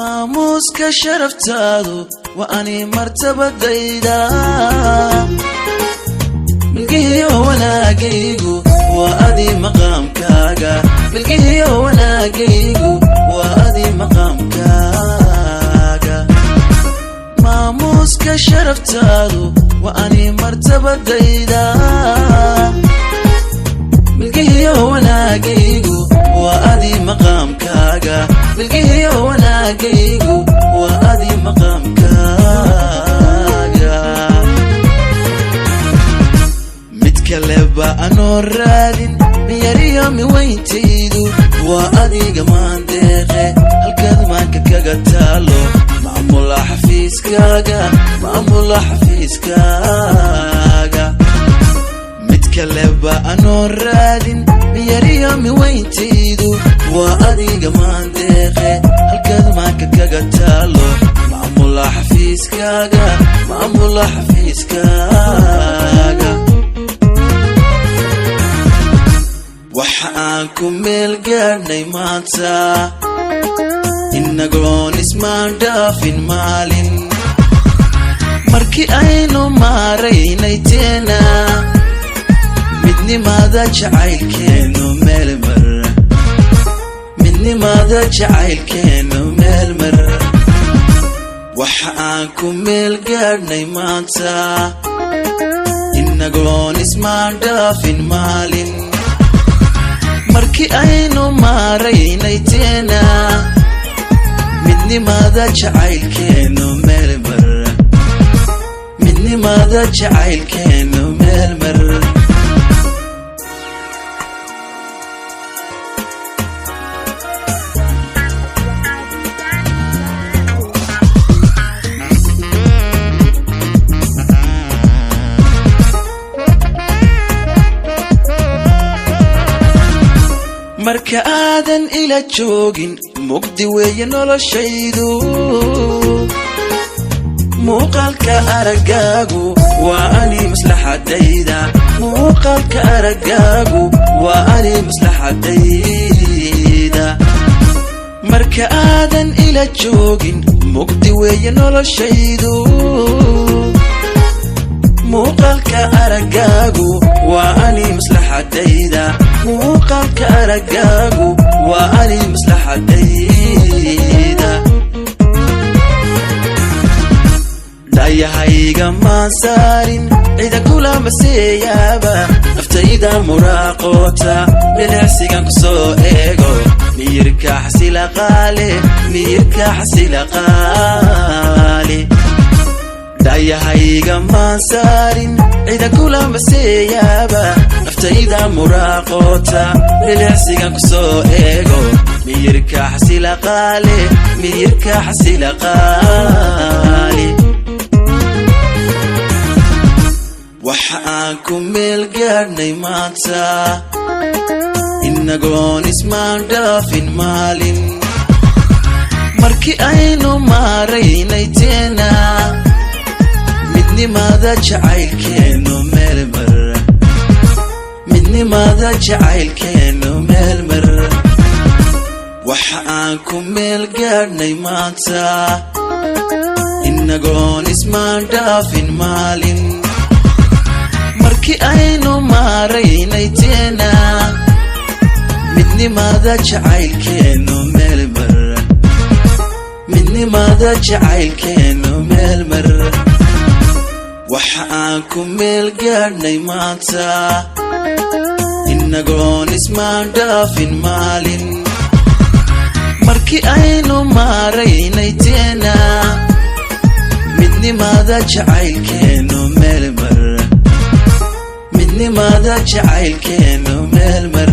Maamuuska sharaftaadu waa ani martabadayda. Milgihiyo wanaagaygu waa adi maqaamkaaga. Milgihiyo wanaagaygu waa adi maqaamkaaga. Maamuuska sharaftaadu waa ani martabadayda. Milgihiyo wanaagaygu waa adi maqaamkaaga. Milgihiyo wanaagaygu waa adi maqaamkaaga. Mid kaleba anoo raadin, miyariyo miweyntaydu waa adiga maandeeqe. Halkaad maanka kaga taalo, maamula xafiiskaaga, maamula xafiiskaaga. Mid kaleba anoo raadin, miyariyo miweyntaydu waa adiga maandeeqe. Halkaad maanka kaga taalo, maamula xafiiskaaga, maamula xafiiskaaga. Waxa aan ku meel gaadhnay maanta, inagoon ismaan dhaafin maalin, markii aynu maaraynay teena, midnimada jacaylkeenu meel mar, midnimada jacaylkeenu meel mar. Waxa aan ku meel gaadhnay maanta, inagoon ismaan dhaafin maalin, markii aynu maaraynay teena, midnimada jacaylkeenu meel mar, midnimada jacaylkeenu meel mar. Marka aadan ila joogin, mugdi weeye noloshaydu. Muuqaalka araggaagu waa ani maslaxadayda. Muuqaalka araggaagu waa ani maslaxadayda. Marka aadan ila joogin, mugdi weeye noloshaydu. Muuqaalka araggaagu waa ani maslaxadayda. Muuqaalka araggaagu waa ani maslaxadayda. Dhayahayga maan saarin cida kulama seeyaaba. Naftayda muraaqoota milicsigan ku soo eego, miyirka xasila qaale, miyirka xasila qaale. Dhayahayga maan saarin cida kulama seeyaaba. Naftayda muraaqoota milicsigan ku soo eego, miyirka xasila qaale, miyirka xasila qaale. Waxa aan ku meel gaadhnay maanta, inagoon ismaan dhaafin maalin, markii aynu maaraynay teena, midnimada jacaylkeenu meel mar, midnimada jacaylkeenu meel mar. Waxa aan ku meel gaadhnay maanta, inagoon ismaan dhaafin maalin, markii aynu maaraynay teena, midnimada jacaylkeenu meel mar, midnimada jacaylkeenu meel mar. Waxa aan ku meel gaadhnay maanta, inagoon ismaan dhaafin maalin, markii aynu maaraynay teena, midnimada jacaylkeenu meel mar, midnimada jacaylkeenu meel mar.